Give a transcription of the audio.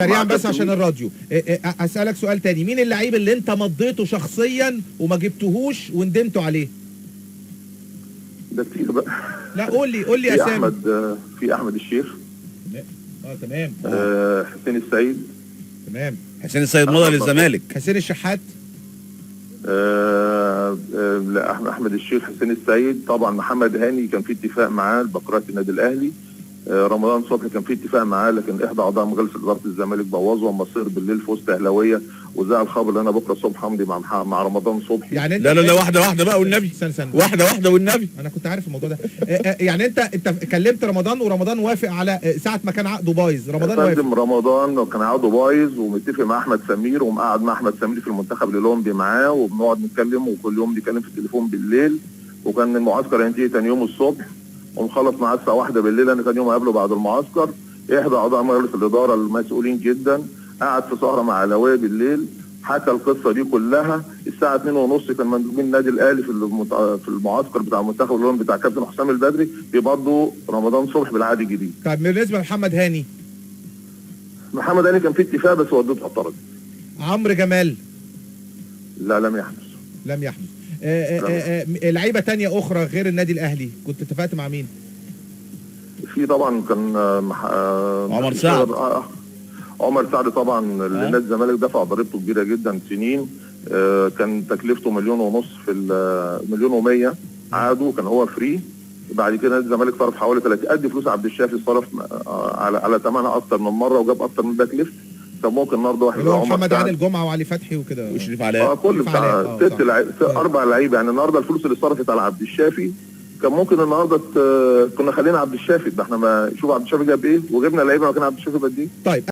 سريعا مع بس كابتن عشان ميدو. الراديو، اسالك سؤال تاني، مين اللعيب اللي انت مضيته شخصيا وما جبتهوش وندمتوا عليه؟ ده كتير بقى. لا قول لي، قول لي في اسامي. احمد، في احمد الشيخ. تمام. حسين السيد. تمام. حسين السيد مضى للزمالك. حسين الشحات. لا، احمد الشيخ، حسين السيد، طبعا محمد هاني كان في اتفاق معاه بقرات النادي الاهلي. رمضان صبحي كان في اتفاق معاه، لكن احدى اعضاء مجلس ادارة الزمالك بوظه وما صير بالليل في وسط اهلاويه وذاع الخبر اللي انا بكره الصبح همضي مع رمضان صبحي. يعني انت لا لا لا، واحدة واحدة بقى والنبي. استنى استنى. واحدة واحدة والنبي. انا كنت عارف الموضوع ده. يعني انت كلمت رمضان ورمضان وافق على ساعة ما كان عقده بايظ، رمضان وافق. فندم رمضان كان عقده بايظ ومتفق مع احمد سمير، ومقعد مع احمد سمير في المنتخب الاولمبي معاه، وبنقعد نتكلم وكل يوم نتكلم في التليفون بالليل، وكان المعسكر هينتهي تاني يوم الصبح، ومخلص معاه الساعة 1 بالليل. انا تاني يوم اقابله بعد المعسكر. احدى اعضاء مجلس الادارة المسؤولين جدا قعد في سهره مع علاويه بالليل، حكى القصة دي كلها. الساعة 2:30 كان مندوبين النادي الاهلي في المعسكر بتاع المنتخب الاولمبي بتاع كابتن حسام البدري بيبضوا رمضان صبحي بالعهد الجديد. طيب بالنسبة لمحمد هاني؟ محمد هاني كان في اتفاق بس والدته اعترضت. عمرو جمال؟ لا، لم يحدث. لم يحدث. لعيبة تانية اخرى غير النادي الاهلي كنت اتفقت مع مين؟ في طبعا كان عمر سعد. عمر سعد طبعا، اللي نادي الزمالك دفع ضريبته كبيرة جدا سنين، كان تكلفته 1.5 مليون في 1.1 مليون عادوا، كان هو free. بعد كده نادي الزمالك صرف حوالي 30 قد فلوس عبد الشافي، صرف على ثمنها اكتر من مرة وجاب اكتر من back left. كان ممكن النهارده واحد اللي هو زي عمر محمد سعد. عادل جمعه وعلي فتحي وكده. وشريف علاء. كل شريف بتاع علاء، ست صح. لعيب، 4 لعيبة. يعني النهارده الفلوس اللي صرفت على عبد الشافي كان ممكن النهارده كنا خلينا عبد الشافي ده، احنا ما شوف عبد الشافي جاب ايه وجبنا لعيبة مكان عبد الشافي بقد ايه. طيب.